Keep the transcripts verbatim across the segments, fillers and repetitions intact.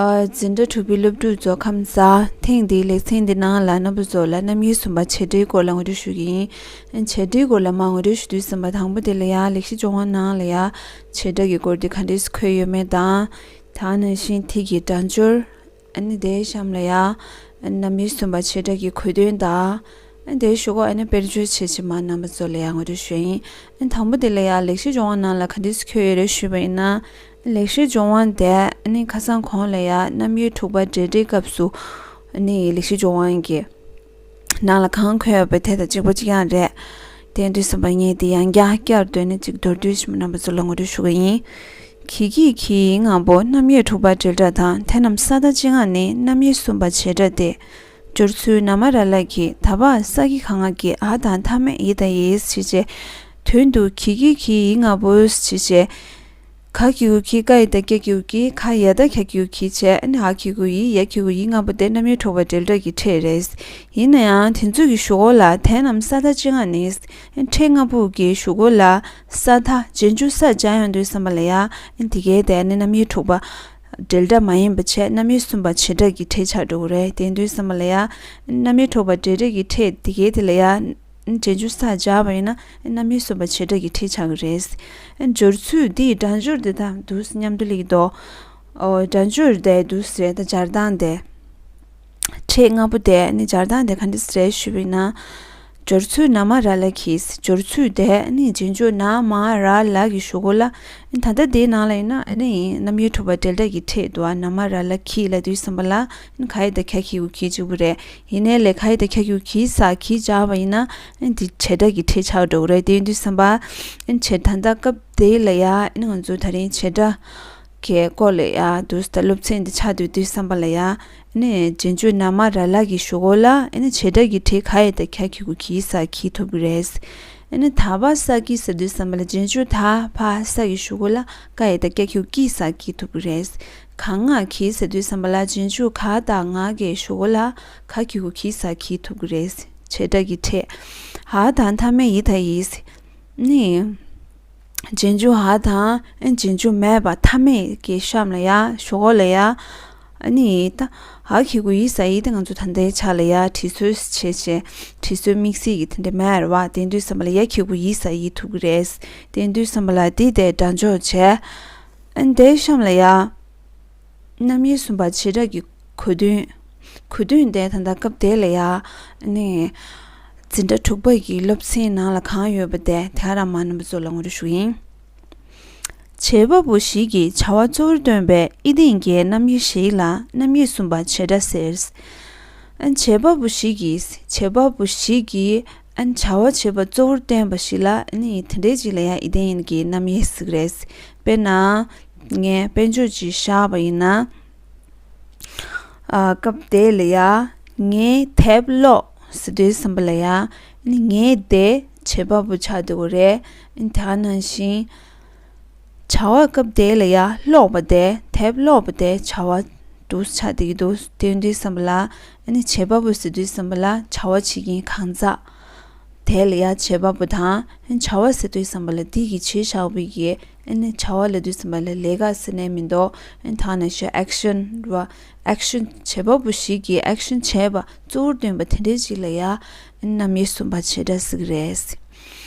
འཛིན་གྲྭ་དྲུག་པའི་སློབ་ཕྲུག་ཚོ་ཁམས་བཟང་། ཐེངས་འདིའི་ལེ་ཚན་འདི་ནང་ལ་རྣམ་པ་ཚོ་ལ་རྣམ་དབྱེ་གསུམ་པ་བྱེད་སྒྲའི་སྐོར་ལ་ངོ་སྤྲོད་ཞུ་གི་ཡིན། བྱེད་སྒྲའི་སྐོར་ལ་མར་ངོ་སྤྲོད་ཞུ་དུས་ཙམ་པ་དང་པོ་དེ་ལ་ཡང་ལེགས་བཤད་ལྗོན་དབང་ནང་ལ་ཡང་བྱེད་སྒྲ་གི་སྐོར་འདི་ག་འདྲས་འཁོད་ཡོད་མེད་དང་། ད་ནང་བཞིན་དེ་གི་སྒྲ་སྦྱོར། ཨ་ནི་དེའི་གཤམ་ལ་ཡང་རྣམ་དབྱེ་གསུམ་པ་བྱེད་སྒྲ་གི་གོ་དོན་དང་། ཨ་ནི་དེའི་གཞུག་གུ་ཨ་ནི་དཔེར་བརྗོད་བྱས་བྱས་མར་རྣམ་པ་ཚོ་ལ་ཡང་ངོ་སྤྲོད་ཞུ་ཡིན། ཨ་ནི་དང་པོ་དེ་ལ་ཡང་ལེགས་བཤད་ལྗོན་དབང་ནང་ལ་ག་འདྲས་འཁོད་ཡོད་རེད་ཞུས་པ་ཡིན་ན། ལེགས་བཤད་ལྗོན་དབང་དེ་ཨ་ནི་ཁ་སང་གོང་ལ་ཡང་རྣམ་དབྱེ་དྲུག་པ་འབྲེལ་སྒྲའི་སྐབས་སུ་ཨ་ནི་ལེགས་བཤད་ལྗོན་དབང་གི་ནང་ལ་གང་འཁོད་ཡོད་པ་དེ་དང་གཅིག་པ་གཅིག་རྐྱང་རེད། དེ་ཡིན་དུས་ཙམ་པ་ངས་དེ་ཡང་བསྐྱར་བསྐྱར་དུ་ནི་གཅིག་མདོར་བསྡུས་ཤིག་རྣམ་པ་ཚོ་ལ་ངོ་སྤྲོད་ཞུ་གི་ཡིན། གི་གི་གི་ཡི་ལྔ་པོ་རྣམ་དབྱེ་དྲུག་པ་འབྲེལ་སྒྲ་དང་། དེ་རྣམས་ས་མཐའ་ཅན་ལྔ་ནི་རྣམ་དབྱེ་གསུམ་པ་བྱེད་སྒྲ་སྟེ། སྦྱོར་ཚུལ་ན་མ་ར་ལ་གི། ད་བ་ས་གི་ག་ང་གི། འ་དང་མཐའ་མེད་ཡི་དང་ཡིས་ཞེས་བྱས། དོན་དུ་གི་གི་གི་ཡི་ལྔ་པོ་ཞེས་བྱས། ག་གི་གུ་གི། ཀ་ཡ་བཏགས་ཀྱ་གི་གུ་གི། ཁ་ཡ་བཏགས་ཁྱ་གི་གུ་ཁྱི། ཡ་གི་གུ་ཡི། ལྔ་པོ་དེ་རྣམ་དབྱེ་དྲུག་པ་འབྲེལ་སྒྲ་གི་ཕྲད་རེད། ཡིན་ན་ཡང་དེ་ཚོ་གི་གཞུག་གུ་ལ་དེ་རྣམས་ས་མཐའ་ཅན་ལྔ་ནི། ཕྲད་ལྔ་པོ་གི་གཞུག་གུ་ལ་ས་མཐའ་རྗེས་འཇུག་ས་སྦྱར་ཡོང་དུས་ཙམ་པ་ལ་ཡང་དེ་གའི་དེ་ནི་རྣམ་དབྱེ་དྲུག་པ་འབྲེལ་སྒྲ་མ་ཡིན་པ་བྱས། རྣམ་དབྱེ་གསུམ་པ་བྱེད་སྒྲ་གི་ཕྲད་ཆགས་འགྲོ་གི་རེད། དེ་ཡིན་དུས་ཙམ་པ་ལ་ཡང་རྣམ་དབྱེ་དྲུག་པ་འབྲེལ་སྒྲ་གི་ཕྲད་དེ་གའི་དེ་ལ་ཡང་རྗེས་འཇུག་ས་སྦྱར་བ་ཡིན་ན་རྣམ་དབྱེ་གསུམ་པ་བྱེད་སྒྲ་གི་ཕྲད་ཆགས་ཀྱི་རེད། སྦྱོར་ཚུལ་འདིའི་སྒྲ་སྦྱོར་དེ་དང་དུ་མཉམ་དུ་སླེབས་ཀྱི་འདུག་ཨོ། སྒྲ་སྦྱོར་དེ་དུ་ཟེར་ད་སྦྱར་སྟངས་དེ། ཕྲད་ལྔ་པོ་དེ་ནི་སྦྱར་སྟངས་དེ་ག་འདྲ་ཟེར་ཞུས་པ་ཡིན་ན། སྦྱོར་ཚུལ་ན་མ་ར་ལ་གི། སྦྱོར་ཚུལ་དེ་ནི་རྗེས་འཇུག་ན་མ་ར་ལ་གི་གཞུག་གུ་ལ། ད་ལྟ་དེའི་ནང་ལ་ཡིན་ན་ནི་རྣམ་དབྱེ་དྲུག་པ་འབྲེལ་སྒྲ་གི་ཕྲད་དུ་ན་མ་ར་ལ་གི་ལབ་དུས་ཙམ་པ་ལ་ནི་ག་ཡ་བཏགས་ཁྱ་གི་གུ་ཁྱི་གཅིག་པུ་རེད། ཡིན་ནའི་ལས་ག་ཡ་བཏགས་ཁྱ་གི་གུ་ཁྱི་ས་གི་སྦྱར་བ་ཡིན་ན་ནི་དེ་བྱེད་སྒྲ་གི་ཕྲད་ཆགས་འགྲོ་གི་རེད། དེ་ཡིན་དུས་ཙམ་པ་ནི་བྱེད་ད་ལྟ་སྐབས་དེ་ལ་ཡ་ནི་ང་ཚོ་ད་རིང་བྱེད་སྒྲ་གི་སྐོར་ལ་ཡ་དུ་ད་སློབ་ཚན་འདི་ཆགས་སྡོད་དུས་ཙམ་པ་ལ་ཡ། ཨ་ནི་རྗེས་འཇུག་ན་མ་ར་ལ་གི་གཞུག་གུ་ལ་ཨ་ནི་བྱེད་སྒྲ་གི་ཕྲད་ག་ཡ་བཏགས་ཁྱ་གི་གུ་གི་ས་གི་ཐོབ་ཀྱི་རེད། ཨ་ནི་ད་བ་ས་གི་ཟེར་དུས་ཙམ་པ་ལ་རྗེས་འཇུག་ད་བ་ས་གི་གཞུག་གུ་ལ་ཀ་ཡ་བཏགས་ཀྱ་གི་གུ་ཀི་ས་གི་ཐོབ་ཀྱི་རེད། ག་ང་གི་ཟེར་དུས་ཙམ་པ་ལ་རྗེས་འཇུག་ག་དང་ང་གི་གཞུག་གུ་ལ་ག་གི་གུ་གི་ས་གི་ཐོབ་ཀྱི་རེད། བྱེད་སྒྲ་གི་ཕྲད། འ་དང་མཐའ་མེད་ཡི་དང་ཡིས། ནི། རྗེས་འཇུག་འ་དང་ཨ་རྗེས་འཇུག་མེད་པ་མཐའ་མེད་ཀྱི་གཤམ་ལ་ཡ་གཞུག་གུ་ལ་ཡ། ཨ་ནི་ད་འ་གི་གུ་ཡི་ས་ཡི་དེ་ང་ཚོ་ད་ལྟའི་ཆ་ལ་ཡ་བྲིས་སྲོལ་བྱས་བྱས་བྲིས་སྲོལ་དམིགས་བསལ་གྱི་དེ་འདྲ་མེད་རེད་བ། དེ་དུས་ཙམ་པ་ལ་ཡ་གི་གུ་ཡི་ས་ཡི་ཐུག་གི་རེད། དེ་དུས་ཙམ་པ་ལ་དེ་དེ་སྒྲ་འཇོག་བྱས། ཨ་ནི་དེའི་གཤམ་ལ་ཡ། རྣམ་དབྱེ་གསུམ་པ་བྱེ་བྲག་གི་གོ་དོན། གོ་དོན་དེ་ད་ལྟ་སྐབས་དེ་ལ་ཡ། ཨ་ནི། འཛིན་གྲྭ་དྲུག་པ་ཡི་སློབ་ཚན་ནང་ལ་གང་ཡོད་པ་དེ་དེ་ག་རང་མ་རྣམ་པ་ཚོ་ལ་ངོ་སྤྲོད་ཞུ་ཡིན། བྱེད་པ་པོ་ཞིག་གིས་བྱ་བ་གཙོ་བོར་སྟོན་པའི་ཨི་ལྡན་གྱི་རྣམ་དབྱེ་ཞིག་ལ་རྣམ་དབྱེ་གསུམ་པ་བྱེ་བྲག་ཟེར། ཨ་ནི་བྱེད་པ་པོ་ཞིག་གིས་བྱེད་པ་པོ་ཞིག་གིས་ཨ་ནི་བྱ་བ་བྱེད་པ་གཙོ་བོར་སྟོན་པ་ཞིག་ལ་ཨ་ནི་དེ་འདྲའི་ཅིག་ལ་ཡང་ཨི་ལྡན་གྱི་རྣམ་དབྱེ་ཟེར་གྱི་རེད། དཔེར་ན། ངས་དཔེ་བརྗོད་ཅིག་བཞག་པ་ཡིན་ན། ཨ། སྐབས་དེ་ལ་ཡ། ངའི་དེབ་ཀློག་ཟེར་དུས་ཙམ་པ་ལ་ཡ། ངའི་དེ་བྱེད་པ་པོ་ཆགས་འདུག་གི་རེད། དེ་ནང་བཞིན། བྱ་བ་སྐབས་དེ་ལ་ཡ་ཀློག་པ་དེ་དེབ་ཀློག་པ་དེ་བྱ་བ་འདུག་ཆགས་བསྡད་ཀྱི་འདུག་དེ་དུས་ཙམ་པ་ལ། བྱེད་པ་པོ་ཟེར་དུས་ཙམ་པ་ལ་བྱ་བ་བྱེད་མཁན་གང་ཟག་དེ་ལ་ཡ་བྱེད་པ་པོ་དང་བྱ་བ་ཟེར་དུས་ཙམ་པ་ལ་དེ་གིས་བྱས་བཞག་པའི་གི་ཨ་ནི་བྱ་བ་ལབ་དུས་ཙམ་པ་ལ་ལས་ཀ་ཟེར་ནས་མི་འདུག་ཨ་ནི་ད་ནང་བཞིན་ཨེག་ཤན་ར། ཨེག་ཤན་བྱེད་པ་པོ་ཞིག་གིས་ཨེག་ཤན་བྱས་པ་གཙོ་བོར་སྟོན་པ་དེ་འདྲའི་ཅིག་ལ་ཡ་ཨ་ནི་རྣམ་དབྱེ་གསུམ་པ་བྱེ་བྲག་ཟེར་གི་རེད།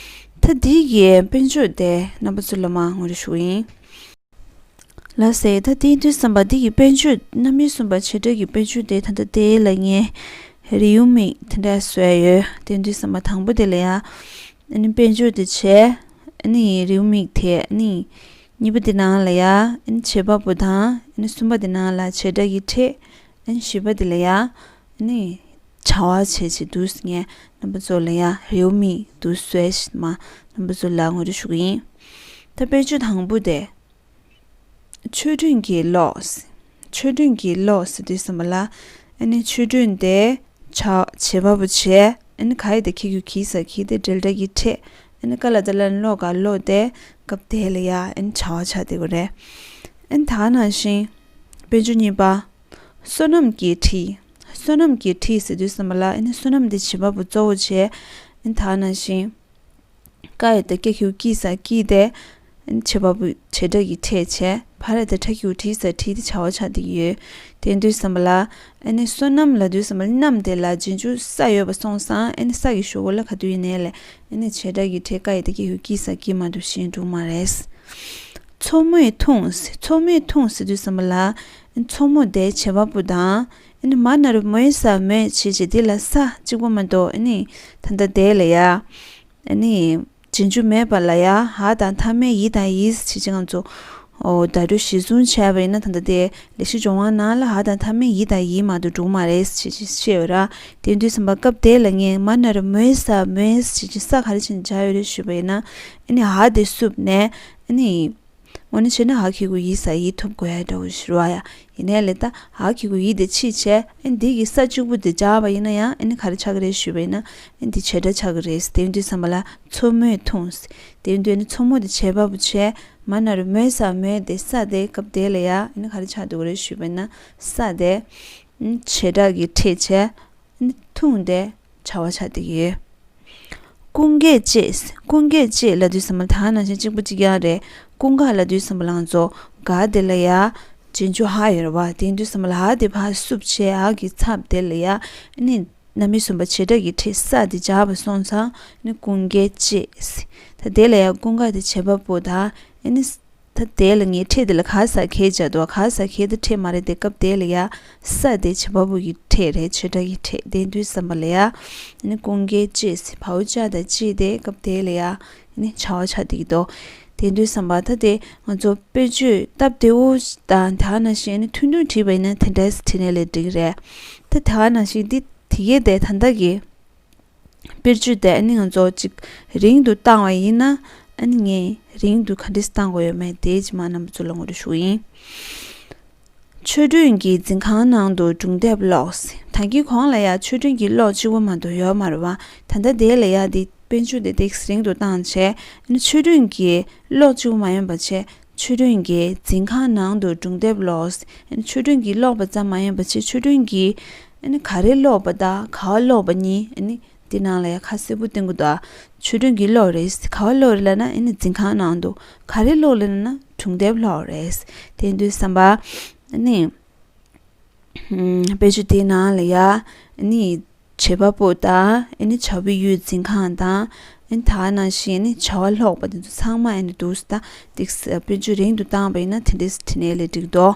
ད་འདི་གི་དཔེ་བརྗོད་དེ་རྣམ་པ་ཚོ་ལ་མར་ངོ་སྤྲོད་ཞུ་གི་ཡིན། ལགས་སེ། ད་དེ་དུས་ཙམ་པ་འདི་གི་དཔེ་བརྗོད་རྣམ་དབྱེ་གསུམ་པ་བྱེ་བྲག་གི་དཔེ་བརྗོད་དེ་ད་ལྟ་དེ་ལ་ངས་རེའུ་མིག་དེ་འདྲ་བཟོས་ཡོད། དེ་དུས་ཙམ་པ་དང་པོ་དེ་ལ་ཡ། ཨ་ནི་དཔེ་བརྗོད་དེ་བྱས། ཨ་ནི་རེའུ་མིག་དེ་ཨ་ནི་གཉིས་པ་དེ་ནང་ལ་ཡ། ཨ་ནི་བྱེད་པ་པོ་དང་ཨ་ནི་གསུམ་པ་དེ་ནང་ལ་བྱེད་སྒྲ་གི་ཕྲད། ཨ་ནི་བཞི་པ་དེ་ལ་ཡ། ཨ་ནི་བྱ་བ་བྱས་བྱས་འདུག་ངས་རྣམ་པ་ཚོ་ལ་ཡ་རེའུ་མིག་འདུག་བཟོས་མར་རྣམ་པ་ཚོ་ལ་ངོ་སྤྲོད་ཞུ་གི་ཡིན། ད་དཔེ་བརྗོད་དང་པོ་དེ། ཆོས་སྒྲོན་གྱིས་ཀློག་ཆོས་སྒྲོན་གྱིས་ཀློག་ཟེར་དུས་ཙམ་པ་ལ། ཨ་ནི་ཆོས་སྒྲོན་དེ་བྱ་བྱེད་པ་པོ་བྱས། ཨ་ནི་ག་ཡ་བཏགས་ཁྱི་གུ་གི་ས་གི་དེ་འབྲེལ་སྒྲ་གི་ཕྲད། ཨ་ནི་ཀ་ལ་བཏགས་ཀླ་ན་ཀློ་ག་ཀློག་དེ་སྐབས་དེ་ལ་ཡ་ཨ་ནི་བྱ་བ་ཆགས་བསྡད་ཀྱི་རེད། ཨ་ནི་ད་ག་ནང་བཞིན། དཔེ་བརྗོད་གཉིས་པ། བསོད་ནམས་ཀྱིས་བྲིས། བསོད་ནམས་ཀྱིས་བྲིས་ཟེར་དུས་ཙམ་པ་ལ་ཨ་ནི་བསོད་ནམས་དེ་བྱེད་པ་པོ་གཙོ་བོ་བྱས། ཨ་ནི་ད་ག་ནང་བཞིན། ཀ་ཡ་བཏགས་ཀྱ་གི་གུ་ཀྱི་ས་ཀྱི་དེ། བྱེད་པ་པོ་བྱེད་སྒྲ་གི་ཕྲད་བྱས། བ་ ག་རེ་དེ་ཁྲ་ཁྱུག་བྲིས་ས་བྲིས་ཏེ་བྱ་བ་ཆགས་བསྡད་ཀྱི་ཡོད། དེ་དུས་ཙམ་པ་ལ་ཨ་ནི་སོ་ནམ་ལབ་དུས་ཙམ་པ་ལ་གནམ་དེ་ལ་རྗེས་འཇུག་ས་ཡོད་པ་སོང་ཙང་ཨ་ནི་ས་གི་གཞུག་གུ་ལ་ག་དུས་ཡིན་ནའི་ལས་ཨ་ནི་བྱེད་སྒྲ་གི་ཕྲད་ཀ་ཡི་དེ་གི་ཡུལ་སྐྱིད་ས་སྐྱིད་མ་འདུག་ཤེས་འགྲོ་མ་རེད། མཚོ་མོས་འཐུང་། མཚོ་མོས་འཐུང་ཟེར་དུས་ཙམ་པ་ལ་མཚོ་མོ་དེ་བྱེད་པ་པོ་དང་ཨ་ནི་མ་ན་རོ་མོའི་ས་མོས་བྱེད་བྱེད་དེ་ལ་ས་གཅིག་པོ་མ་གཏོགས་ཨ་ནི་ད་ལྟ་དེ་ལ་ཡ། ཨ་ནི་རྗེས་འཇུག་མེད་པ་ལ་ཡ་འ་དང་མཐའ་མའི་ཡི་དང་ཡིས་བྱེད་ཅིག་ང་ཚོ་འོ་བརྡ་སྤྲོད་གཞིར་བཟུང་བྱས་པ་ཡིན་ན་ད་ལྟ་དེ་ལེགས་བཤད་ལྗོན་དབང་ནང་ལ་འ་དང་མཐའ་མའི་ཡི་དང་ཡིས་མ་གཏོགས་འགྲོ་གི་མ་རེད་བྱེད་ཅིག་བཤད་ཡོད་ར། དེ་དུས་ཙམ་པ་སྐབས་དེ་ལ་ངས་མ་ན་རོ་མོའི་ས་མོས་བྱེད་ཅིག་ས་ག་རེ་བྱས་ནས་སྦྱར་ཡོད་རེད་ཞུས་པ་ཡིན་ན་ཨ་ནི་འ་དེ་བསུབས་ནས་ཨ་ནི། འོ་ན་བྱས་ན་འ་གི་གུ་ཡི་ས་ཡིས་ཐོབ་དགོས་ཡ་འདྲ་བོ་ཞིག་རེད་བ་ཡ། ཡིན་ནའི་ལས་ད་འ་གི་གུ་ཡི་དེ་ཕྱིས་བྱས་ཨ་འདི་གི་ས་གཅིག་པུ་དེ་སྦྱར་བ་ཡིན་ན་ཡང་ཨ་ནི་ག་རེ་ཆགས་ཀྱི་རེད་ཞུས་པ་ཡིན་ན་ཨ་འདི་བྱེད་སྒྲ་ཆགས་ཀྱི་རེད། དེ་དུས་ཙམ་པ་ལ་མཚོ་མོས་འཐུང་། དེ་དུས་ཨ་ནི་མཚོ་མོ་དེ་བྱེད་པ་པོ་བྱས་མ་ན་རོ་མོའི་ས་མོས་དེ་ས་དེ་སྐབས་དེ་ལ་ཡ་ཨ་ནི་ག་རེ་ཆགས་འདུག་གི་རེད་ཞུས་པ་ཡིན་ན་ས་དེ་ཨ་བྱེད་སྒྲ་གི་ཕྲད་བྱས། འཐུང་སྟེ་བྱ་བ་ཆགས་བསྡད་ཀྱི་ཡོད། ཀུན་དགའི་ལྕེ། ཀུན་དགའི་ལྕེ་ལབ་དུས་ཙམ་པ་ད་ནང་བཞིན་གཅིག་པ་གཅིག་རྐྱང་རེད། ཀུན་དགའ་ལབ་དུས་ཙམ་པ་ལ་ང་ཚོ་དགའ་དེ་ལ་ཡ་རྗེས་འཇུག་འ་ཡོད་རེད་བ། དེ་དུས་ཙམ་པ་ལ་འ་དེ་ཕར་བསུབས་བྱས་འ་གི་ཚབ་དེ་ལ་ཡ་ཨ་ནི་རྣམ་དབྱེ་གསུམ་པ་བྱེད་སྒྲ་གི་ཕྲད་ས་དེ་སྦྱར་བ་སོང་ཙང་ཨ་ནི་ཀུན་དགའི་ལྕེ། ད་དེ་ལ་ཡ་ཀུན་དགའ་དེ་བྱེད་པ་པོ་དང་ཨ་ནི། ད་དེ་ལ་ངས་ཕྲད་དེ་ལ་ག་ས་གས་བྱ་དོ། ག་ས་གས་དེ་ཕྲད་མ་རེད་དེ་སྐབས་དེ་ལ་ཡ་ས་དེ་བྱེད་པ་པོ་གི་ཕྲད་རེད། བྱེད་སྒྲ་གི་ཕྲད་དེ་དུས་ཙམ་པ་ལ་ཡ་ནི་ཀུན་དགའི་ལྕེ་ཟེར་བའོ་ཅ་དང་ལྕེ་དེ་སྐབས་དེ་ལ་ཡ་ནི་བྱ་བ་ཆགས་བསྡད་ཀྱི་འདུག་དེ་དུས་ཙམ་པ་ད་དེ་ང་ཚོ་དཔེར་བརྗོད་སྟབས་བདེ་བོ་དང་དེ་ག་ནང་བཞིན་ནི་ཐུང་ཐུང་བྲིས་པ་ཡིན་ན་དེ་འདྲས་བྲིས་ནས་ལས་འགྲིག་རེད། ད་དེ་ག་ནང་བཞིན་འདི་དེ་གས་དེ་ད་ལྟ་གི་དཔེར་བརྗོད་དེ་ཨ་ནི་ང་ཚོ་གཅིག་རིང་དུ་བཏང་བ་ཡིན་ན་ཨ་ནི་ངས་རིང་དུ་ག་འདྲས་བཏང་དགོས་ཡོད་མེད་དེ་ཅིག་མ་རྣམ་པ་ཚོ་ལ་ངོ་སྤྲོད་ཞུ་གི་ཡིན། ཆོས་སྒྲོན་གྱིས་འཛིན་ཁང་ནང་དུ་སྒྲུང་དེབ་ཀློག་ད་གིན་གོང་ལ་ཡ་ཆོས་སྒྲོན་གྱིས་ཀློག་གཅིག་པོ་མ་གཏོགས་ཡོད་མ་རེད་བ། ད་ལྟ་དེ་ལ་ཡ་དེ་དཔེར་བརྗོད་དེ་ཏོག་ཙམ་རིང་དུ་བཏང་བྱས་ཨ་ནི་ཆོས་སྒྲོན་གྱིས་ཀློག་གཅིག་པོ་མ་ཡིན་པ་བྱས། ཆོས་སྒྲོན་གྱིས་འཛིན་ཁང་ནང་དུ་སྒྲུང་དེབ་ཀློག་ཨ་ནི་ཆོས་སྒྲོན་གྱིས་ཀློག་པ་ཙམ་མ་ཡིན་པ་བྱས་ཆོས་སྒྲོན་གྱིས་ཨ་ནི་ག་རེ་ཀློག་པ་དང་ག་བ་ཀློག་པ་གཉིས་ཨ་ནི་འདི་ནང་ལ་ཡ་ཁ་གསལ་པོ་བསྟན་གྱི་འདུག་ཆོས་སྒྲོན་གྱིས་ཀློག་རེད། ག་བ་ཀློག་རེད་ལབ་ན་ཨ་ནི་འཛིན་ཁང་ནང་དུ། ག་རེ་ཀློག་ལབ་ན་སྒྲུང་དེབ་ཀློག་རེད། དེ་དུས་ཙམ་པ་ཨ་ནི་དཔེ་ཆ་དེའི་ནང་ལ་ཡ་ཨ་ནི། བྱེད་པ་པོ་དང་ཨ་ནི་བྱ་བའི་ཡུལ་འཛིན་ཁང་དང་ཨ་ནི་ད་ག་ནང་བཞིན་ཨ་ནི་བྱ་བ་ཀློག་པ་དེ་ཚོ་ཚང་མ་ཨ་ནི་འདུག་སེ་ད་ཏིག་སེ་དཔེར་བརྗོད་རིང་དུ་བཏང་བ་ཡིན་ན་དེ་འདྲས་བྲིས་ནས་ལས་འགྲིག་འདུག་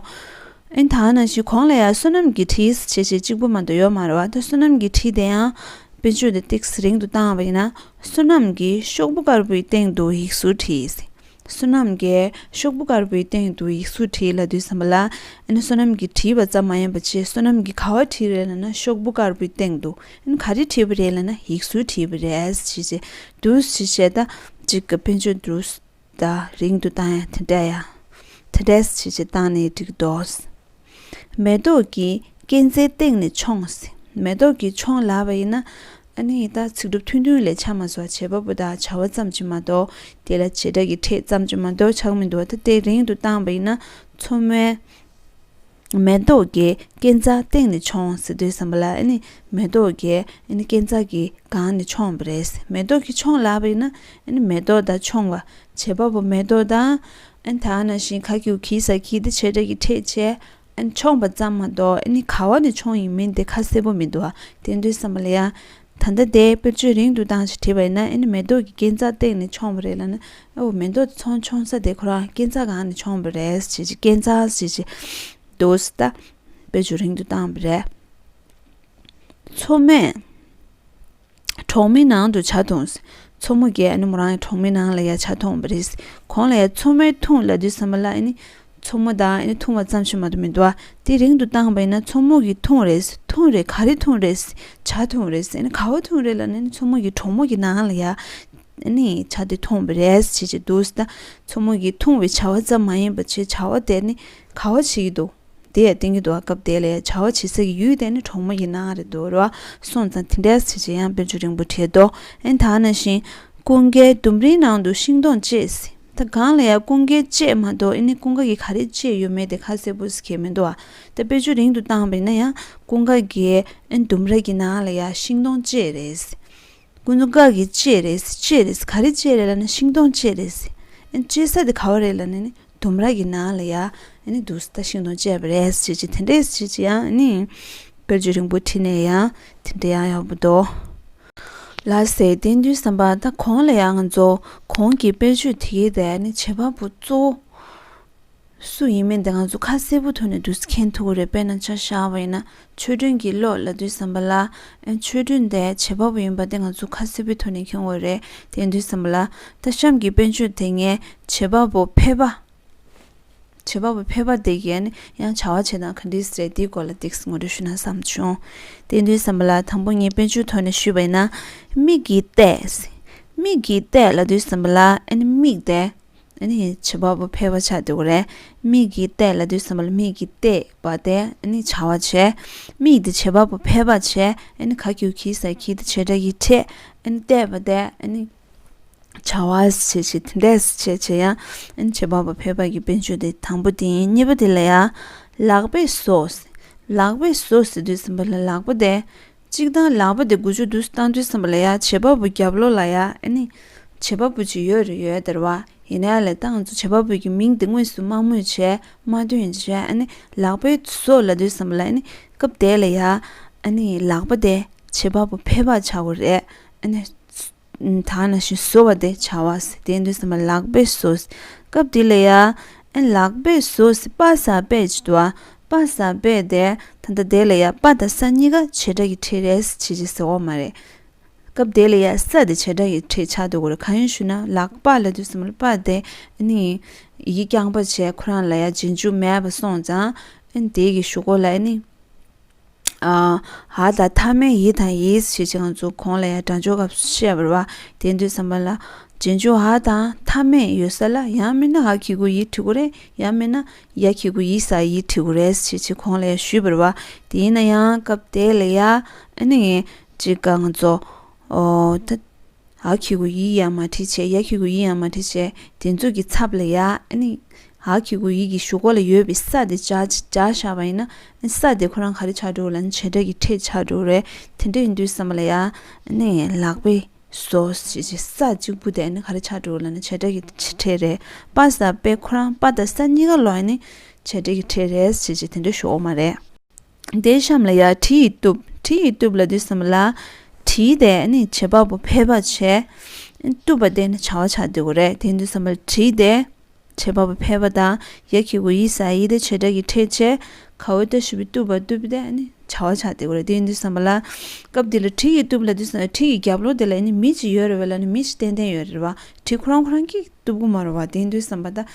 ཨ་ནི་ད་ག་ནང་བཞིན་གོང་ལ་ཡང་བསོད་ནམས་ཀྱིས་བྲིས་བྱས་བྱས་གཅིག་པུ་མ་གཏོགས་ཡོད་མ་རེད་བ། ད་བསོད་ནམས་ཀྱིས་བྲིས་དེ་ཡང་དཔེར་བརྗོད་དེ་ཏིག་སེ་རིང་དུ་བཏང་བ་ཡིན་ན་བསོད་ནམས་ཀྱིས་ཤོག་བུ་དཀར་པོའི་སྟེང་དུ་ཡིག་གཟུགས་བྲིས། བསོད་ནམས་ཀྱིས་ཤོག་བུ་དཀར་པོའི་སྟེང་དུ་ཡིག་གཟུགས་བྲིས་ལབ་དུས་ཙམ་པ་ལ་ཨ་ནི་བསོད་ནམས་ཀྱིས་བྲིས་པ་ཙམ་མ་ཡིན་པ་བྱས་བསོད་ནམས་ཀྱིས་ག་བ་བྲིས་རེད་ལབ་ན་ཤོག་བུ་དཀར་པོའི་སྟེང་དུ། ཨ་ནི་ག་རེ་བྲིས་པ་རེད་ལབ་ན་ཡིག་གཟུགས་བྲིས་པ་རེད་ཟེར་བྱས་འདུག་སེ་བྱས་ད་གཅིག་གི་དཔེར་བརྗོད་འདུག་ད་རིང་དུ་བཏང་ཡ་དེ་འདྲ་ཡ། དེ་འདྲས་བྱས་བྱས་བཏང་ནས་འགྲིག་འདུག་མེ་ཏོག་གིས་སྐས་འཛེག་སྟེང་ནས་མཆོངས། མེ་ཏོག་གིས་མཆོངས་ལབ་པ་ཡིན་ན། ཨ་ནི་ད་ཚིག་གྲུབ་ཐུང་ཐུང་ལས་ཆགས་མ་སོང་བ། བྱེད་པ་པོ་དང་བྱ་བ་ཙམ་གྱིས་མ་གཏོགས་དེ་ལ་བྱེད་སྒྲ་གི་ཕྲད་ཙམ་གྱིས་མ་གཏོགས་ཆགས་མི་འདུག་བ། ད་དེ་རིང་དུ་བཏང་བ་ཡིན་ན་མཚོ་མོའི། མེ་ཏོག་གིས་སྐས་འཛེག་སྟེང་ནས་མཆོངས་ཟེར་དུས་ཙམ་པ་ལ་ཨ་ནི་མེ་ཏོག་གིས་ཨ་ནི་སྐས་འཛེག་གི་སྒང་ནས་མཆོངས་པ་རེད། མེ་ཏོག་གིས་མཆོངས་ལབ་པ་ཡིན་ན་ཨ་ནི་མེ་ཏོག་དང་མཆོངས་པ། བྱེད་པ་པོ་མེ་ཏོག་དང་། ཨ་ནི་ད་ག་ནང་བཞིན་ག་གི་གུ་གི་ས་གི་དེ་བྱེད་སྒྲ་གི་ཕྲད་བྱས། ཨ་ནི་མཆོངས་པ་ཙམ་མ་གཏོགས་ཨ་ནི་ག་བ་ནས་མཆོངས་ཡིན་མིན་དེ་ཁ་གསལ་པོ་མི་འདུག་ཨ། དེ་དུས་ཙམ་པ་ལ་ཡ། ད་ལྟ་དེ་དཔེར་བརྗོད་རིང་དུ་བཏང་ཞིག་བྲིས་པ་ཡིན་ན་ཨ་ནི་མེ་ཏོག་གིས་སྐས་འཛེག་སྟེང་ནས་མཆོངས་པ་རེད་ལབ་ན། ཨོ་མེ་ཏོག་དེ་མཆོངས་མཆོངས་ས་དེ་ཁོ་རང་སྐས་འཛེག་སྒང་ནས་མཆོངས་པ་རེད་ཟེར་གྱི་སྐས་འཛེག་ཟེར་གྱི་འདུག་སེ་ད་དཔེར་བརྗོད་རིང་དུ་བཏང་བ་རེད། མཚོ་མོས་གྲོག་མའི་ནང་དུ་ཇ་འཐུང་། མཚོ་མོ་གིས་ཨ་ནི་མོ་རང་གི་གྲོག་མའི་ནང་ལ་ཡ་ཇ་འཐུང་བ་རེད། གོང་ལ་ཡ་མཚོ་མོས་འཐུང་ལབ་དུས་ཙམ་པ་ལ་ཨ་ནི་མཚོ་མོ་དང་ཨ་ནི་འཐུང་བ་ཙམ་ཞིག་མ་གཏོགས་མི་འདུག་ཨ། དེ་རིང་དུ་བཏང་བ་ཡིན་ན་མཚོ་མོ་གིས་འཐུང་རེད། འཐུང་རེད། ག་རེ་འཐུང་རེད། ཇ་འཐུང་རེད། ཨ་ནི་ག་བ་འཐུང་རེད་ལབ་ན་ཨ་ནི་མཚོ་མོ་གི་གྲོག་མོ་གི་ནང་ལ་ཡ་ཨ་ནི་ཇ་དེ་འཐུང་བ་རེད་ཟེར་གྱི་འདུག་སེ་ད་མཚོ་མོ་གིས་འཐུང་བའི་བྱ་བ་ཙམ་མ་ཡིན་པ་བྱས་བྱ་བ་དེ་ཨ་ནི་ག་བ་བྱེད་ཀྱི་འདུག་དེ་ཡང་བསྟན་གྱི་འདུག་བ། སྐབས་དེ་ལ་བྱ་བ་བྱེད་ས་ཀྱི་ཡུལ་དེ་ནི་གྲོག་མོ་ཡི་ནང་རེད་འདུག་ར། སོང་ཙང་དེ་འདྲ་བྱེད་ཅེས་ཡང་དཔེར་བརྗོད་རིང་པོ་བྲིས་འདུག་ཨེ་ད་ནང་བཞིན་ཀུན་དགའི་ལྡུམ་རའི་ནང་དུ་ཤིང་སྡོང་བཅད། ད་གང་ལ་ཡང་ཀུན་དགའི་བཅད་མ་གཏོགས་ཨེ་ནི་ཀུན་དགའ་གིས་ག་རེ་བཅད་ཡོད་མེད་དེ་ཁ་གསལ་པོ་ཞིག་གས་མི་འདུག་བ། ད་དཔེར་བརྗོད་རིང་དུ་བཏང་བ་ཡིན་ན་ཡང་ཀུན་དགའ་གིས་ཨེ་ལྡུམ་ར་གི་ནང་ལ་ཡང་ཤིང་སྡོང་བཅད་རེད། ཀུན་དགའ་གིས་བཅད་རེད། བཅད་རེད། ག་རེ་བཅད་རེད་ལབ་ན་ཤིང་སྡོང་བཅད་རེད། ཨེ་བཅད་ས་དེ་ག་བ་རེད་ལབ་ན་ནི། ལྡུམ་ར་གི་ནང་ལ་ཡ་ཨ་ནི་འདུག་སེ་ད་ཤིང་སྡོང་བཅད་པ་རེད་ཟེར་བྱས་དེ་འདྲས་ཟེར་བྱས་ཡང་ཨ་ནི་དཔེར་བརྗོད་རིང་པོ་བྲིས་ནས་ཡང་དེ་འདྲ་ཡང་ཡག་པོ་འདུག་ལགས་སེ། དེ་དུས་ཙམ་པ་ད་གོང་ལ་ཡང་ང་ཚོ་གོང་གི་དཔེར་བརྗོད་དེ་གའི་དེ་ནི་བྱེད་པ་པོ་གཙོ་བོ་སུ་ཡིན་མིན་དེ་ང་ཚོ་ཁ་གསལ་པོ་ཐོག་ནས་འདུག་སེ་མཁྱེན་ཐུབ་ཀྱི་རེད། དཔེར་ན་ཆ་བཞག་པ་ཡིན་ན་ཆོས་སྒྲོན་གྱི་བློ་ལབ་དུས་ཙམ་པ་ལ་ཨ་ཆོས་སྒྲོན་དེ་བྱེད་པ་པོ་ཡིན་པ་དེ་ང་ཚོ་ཁ་གསལ་པོའི་ཐོག་ནས་མཁྱེན་དགོས་རེད། དེ་དུས་ཙམ་པ་ལ་ད་གཤམ་གྱི་དཔེར་བརྗོད་དེ་ངས་བྱེད་པ་པོ་ཕལ་པ། བྱེད་པ་པོ་ཕལ་པ་དེ་གའི་ནི་ཡང་བྱ་བ་བྱེད་སྟངས་ག་འདྲས་རེད། དེའི་སྐོར་ལ་ཏོག་ཙམ་ངོ་སྤྲོད་ཞུ་ན་བསམ་བྱུང་། དེ་དུས་ཙམ་པ་ལ་དང་པོ་ངས་དཔེར་བརྗོད་ཐོག་ནས་ཞུས་པ་ཡིན་ན། མིག་གིས་བལྟས། མིག་གིས་བལྟས་ལབ་དུས་ཙམ་པ་ལ་ཨ་ནི་མིག་དེ་ཨ་ནི་བྱེད་པ་པོ་ཕལ་པ་ཆགས་འགྲོ་གི་རེད། མིག་གིས་བལྟས་ལབ་དུས་ཙམ་པ་ལ་མིག་གིས་བལྟས་པ་དེ་ཨ་ནི་བྱ་བ་བྱས། མིག་དེ་བྱེད་པ་པོ་ཕལ་པ་བྱས། ཨ་ནི་ག་གི་གུ་གི་ས་གི་དེ་བྱེད་སྒྲ་གི་ཕྲད། ཨ་ནི་བལྟས་པ་དེ་ཨ་ནི་བྱ་བ་བྱེད་བྱེད་དེ་འདྲས་བྱེད་བྱེད་ཡང་ཨ་ནི་བྱེད་པ་པོ་ཕལ་པ་གི་དཔེར་བརྗོད་དེ་དང་པོ་དེ་ཡིན། གཉིས་པ་དེ་ལ་ཡང་ལག་པས་བཟོ། ལག་པས་བཟོ་ཟེར་དུས་ཙམ་པ་ལ་ལག་པ་དེ་གཅིག་དང་ལག་པ་དེ་འགུལ་སྐྱོད་འདུག་སེ་བཏང་དུས་ཙམ་པ་ལ་ཡང་བྱེད་པ་པོ་རྒྱབ་ལོགས་ལ་ཡང་ཨ་ནི་བྱེད་པ་པོ་ཅིག་ཡོད་རེད་ཡོད་དེ་རེད་བ། ཡིན་ནའི་ལས་ད་ང་ཚོ་བྱེད་པ་པོ་གི་མིང་དེ་དངོས་སུ་མ་སྨོས་བྱས་མ་འདོན་བྱས་ཨ་ནི་ལག་པས་བཟོ་ལབ་དུས་ཙམ་པ་ལ་ཨ་ནི་སྐབས་དེ་ལ་ཡང་ཨ་ནི་ལག་པ་དེ་བྱེད་པ་པོ་ཕལ་པ་ཆགས་དགོས་རེད། ཨ་ནི་ད་ནང་བཞིན་བཟོ་བ་དེ་བྱ་བ་ཟེར། དེ་དུས་ཙམ་པ་ལག་པས་བཟོ། སྐབས་དེ་ལ་ཡ་ཨ་ལག་པས་བཟོ་ཟེར་པ་ས་པས་ཅི་འདུག་ཨ། པ་ས་པས་དེ་ད་ལྟ་དེ་ལ་ཡ་པ་དང་ས་གཉིས་ཀ་བྱེད་སྒྲ་གི་ཕྲད་རེད་ཟེར་བྱེད་ཅེས་ཟེར་འོག་མ་རེད། སྐབས་དེ་ལ་ཡ་ས་དེ་བྱེད་སྒྲ་གི་ཕྲད་ཆགས་འགྲོ་གི་རེད། གང་ཡིན་ཞུ་ན་ལག་པ་ལབ་དུས་ཙམ་པ་ལ་པ་དེ་ཨ་ནི་ཡིག་རྐྱང་པ་བྱས་ཁོ་རང་ལ་ཡ་རྗེས་འཇུག་མེད་པ་སོང་ཙང་ཨ་ནི་དེ་གི་གཞུག་གུ་ལ་ཨ་ནི། ཨ། འ་དང་མཐའ་མེད་ཡི་དང་ཡིས་ཞེས་བྱས་ང་ཚོ་གོང་ལ་ཡང་སྒྲ་སྦྱོར་སྐབས་བཤད་པ་རེད་བ། དེ་དུས་ཙམ་པ་ལ་རྗེས་འཇུག་འ་དང་མཐའ་མེད་ཡོད་ས་ལ་ཡང་མིན་ན་འ་གི་གུ་ཡི་བྲི་དགོས་རེད། ཡང་མིན་ན་ཡ་གི་གུ་ཡི་ས་ཡི་བྲི་དགོས་རེད་ཞེས་བྱས་གོང་ལ་ཡང་ཞུས་པ་རེད་བ། དེ་ཡིན་ན་ཡང་སྐབས་དེ་ལ་ཡ་ཨ་ནི་ངས་ཅིག་ག་ང་ཚོ་ཨོ་ད། འ་གི་གུ་ཡི་ཡང་མ་བྲིས་བྱས་ཡ་གི་གུ་ཡི་ཡང་མ་བྲིས་བྱས་དེ་ཚོ་གི་ཚབ་ལ་ཡ་ཨ་ནི་འ་གི་གུ་ཡི་གི་གཞུག་གུ་ལ་ཡོད་པའི་ས་དེ་སྦྱར་སྦྱར་བཞག་པ་ཡིན་ན་ཨ་ནི་ས་དེ་ཁོ་རང་ག་རེ་ཆགས་འགྲོ་ལབ་ན་བྱེད་སྒྲ་གི་ཕྲད་ཆགས་འགྲོ་རེད། དེ་འདྲ་ཡིན་དུས་ཙམ་པ་ལ་ཡ་ཨ་ནི་ལག་པས་བཟོ་ཞེས་བྱས་ས་གཅིག་པུ་དེ་ཨ་ནི་ག་རེ་ཆགས་འགྲོ་ལབ་ན་བྱེད་སྒྲ་གི་ཕྲད་རེད། པ་ས་པས་ཁོ་རང་པ་དང་ས་གཉིས་ཀ་ལ་ཨ་ནི་བྱེད་སྒྲ་གི་ཕྲད་རེད་ཞེས་བྱས་དེ་འདྲ་ཞུ་འོག་མ་རེད། དེའི་གཤམ་ལ་ཡ་གྲི་ཡིས་གཏུབ། གྲི་ཡིས་གཏུབ་ལབ་དུས་ཙམ་པ་ལ་གྲི་དེ་ཨ་ནི་བྱེད་པ་པོ་ཕལ་པ་བྱས། གཏུབ་པ་དེ་ནི་བྱ་བ་ཆགས་འགྲོ་གི་རེད། དེ་དུས་ཙམ་པ་ལ་གྲི་དེ་བྱེད་པ་པོ་ཕལ་པ་དང་ཡ་གི་གུ་ཡི་ས་ཡི་དེ་བྱེད་སྒྲ་གི་ཕྲད་བྱས། ག་འོ་ད་ཞུ་བའི་གཏུབ་པ་གཏུབ་པ་དེ་ཨ་ནི་བྱ་བ་ཆགས་འགྲོ་གི་རེད། དེ་དུས་ཙམ་པ་ལ་སྐབས་དེ་ལ་གྲི་ཡིས་གཏུབ་ལབ་དུས་ཙམ་པ་གྲི་ཡི་རྒྱབ་ལོགས་དེ་ལ་ཨ་ནི་མི་གཅིག་ཡོད་རེད་བ་ལབ་ན་མི་གཅིག་ཏན་ཏན་ཡོད་རེད་བ། གྲི་ཁོ་རང་ཁོ་རང་གིས་གཏུབ་གི་མ་རེད་བ། དེ་དུས་ཙམ་པ་ད་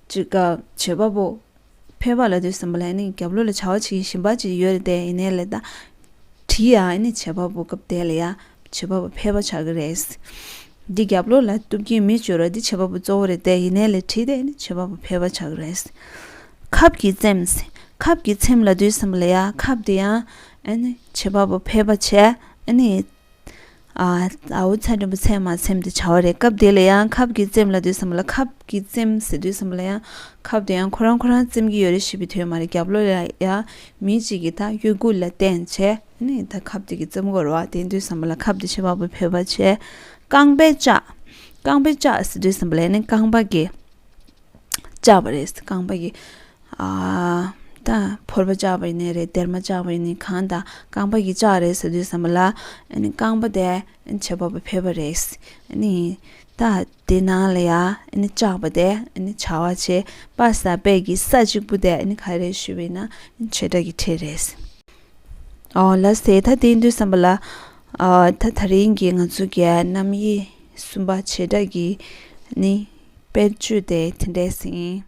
ཅིག་ག་བྱེད་པ་པོ། ཕལ་པ་ལབ་དུས་ཙམ་པ་ལ་ཨ་ནི་རྒྱབ་ལོགས་ལ་བྱ་བ་བྱེད་མཁན་གཞན་པ་ཅིག་ཡོད་རེད་དེ། ཡིན་ནའི་ལས་ད་གྲི་ཡང་ཨ་ནི་བྱེད་པ་པོ་སྐབས་དེ་ལ་ཡ་བྱེད་པ་པོ་ཕལ་པ་ཆགས་ཀྱི་རེད། འདི་རྒྱབ་ལོགས་ལ་གཏུབ་མཁན་མི་ཅོ་ར་འདི་བྱེད་པ་པོ་གཙོ་བོ་རེད་དེ། ཡིན་ནའི་ལས་གྲི་དེ་ཨ་ནི་བྱེད་པ་པོ་ཕལ་པ་ཆགས་ཀྱི་རེད། ཁབ་ཀྱི་རྩེམས། ཁབ་ཀྱི་རྩེམས་ལབ་དུས་ཙམ་པ་ལ་ཡ་ཁབ་དེ་ཡང་ཨ་ནི་བྱེད་པ་པོ་ཕལ་པ་བྱས་ཨ་ནི། ཨ་འ་འོ་ཚ་འགྲེང་བུ་ཚད་མ་ཚེམས་དེ་བྱ་བ་རེད། སྐབས་དེ་ལ་ཡང་ཁབ་ཀྱི་རྩེམས་ལབ་དུས་ཙམ་པ་ལ་ཁབ་ཀྱི་རྩེམས་ཟེར་དུས་ཙམ་པ་ལ་ཡང་ཁབ་དེ་ཡང་ཁོ་རང་ཁོ་རང་རྩེམ་གྱི་ཡོད་རེད་ཞེས་པའི་དོན་མ་རེད། རྒྱབ་ལོགས་ལ་ཡང་མི་གཅིག་གིས་ད་གཡོ་འགུལ་ལ་བརྟེན་བྱས་ནས་ད་ཁབ་དེ་གི་རྩེམ་དགོས་རེད་བ། དེ་དུས་ཙམ་པ་ལ་ཁབ་དེ་བྱེད་པ་པོ་ཕལ་པ་བྱས། རྐང་པས་བཅག་རྐང་པས་བཅག་ཟེར་དུས་ཙམ་པ་ལ་ནི་རྐང་པ་གི་བཅག་པ་རེད། རྐང་པ་གི་ཨ་ད་ཕོར་པ་བཅག་པ་ཡིན་ནའི་རེད། སྡེར་མ་བཅག་པ་ཡིན་ནའི་གང་ད་རྐང་པ་གི་བཅག་རེད་ཟེར་དུས་ཙམ་པ་ལ་ཨ་ནི་རྐང་པ་དེ་ཨ་ནི་བྱེད་པ་པོ་ཕལ་པ་རེད། ཨ་ནི་ད་དེ་ནང་ལ་ཡ་ཨ་ནི་བཅག་པ་དེ་ཨ་ནི་བྱ་བ་བྱེད། པ་ས་པས་ཀྱི་ས་གཅིག་པུ་དེ་ཨ་ནི་ག་རེ་ཞུས་པ་ཡིན་ན་ཨ་ནི་བྱེད་སྒྲ་གི་ཕྲད་རེད། ཨོ་ལགས་སེ། ད་དེ་ཡིན་དུས་ཙམ་པ་ལ་ཨ་ད་ད་རིང་གི་ང་ཚོ་གི་རྣམ་དབྱེ་གསུམ་པ་བྱེད་སྒྲ་གི་ནི་དཔེར་བརྗོད་དེ་དེ་འདྲས་ཡིན།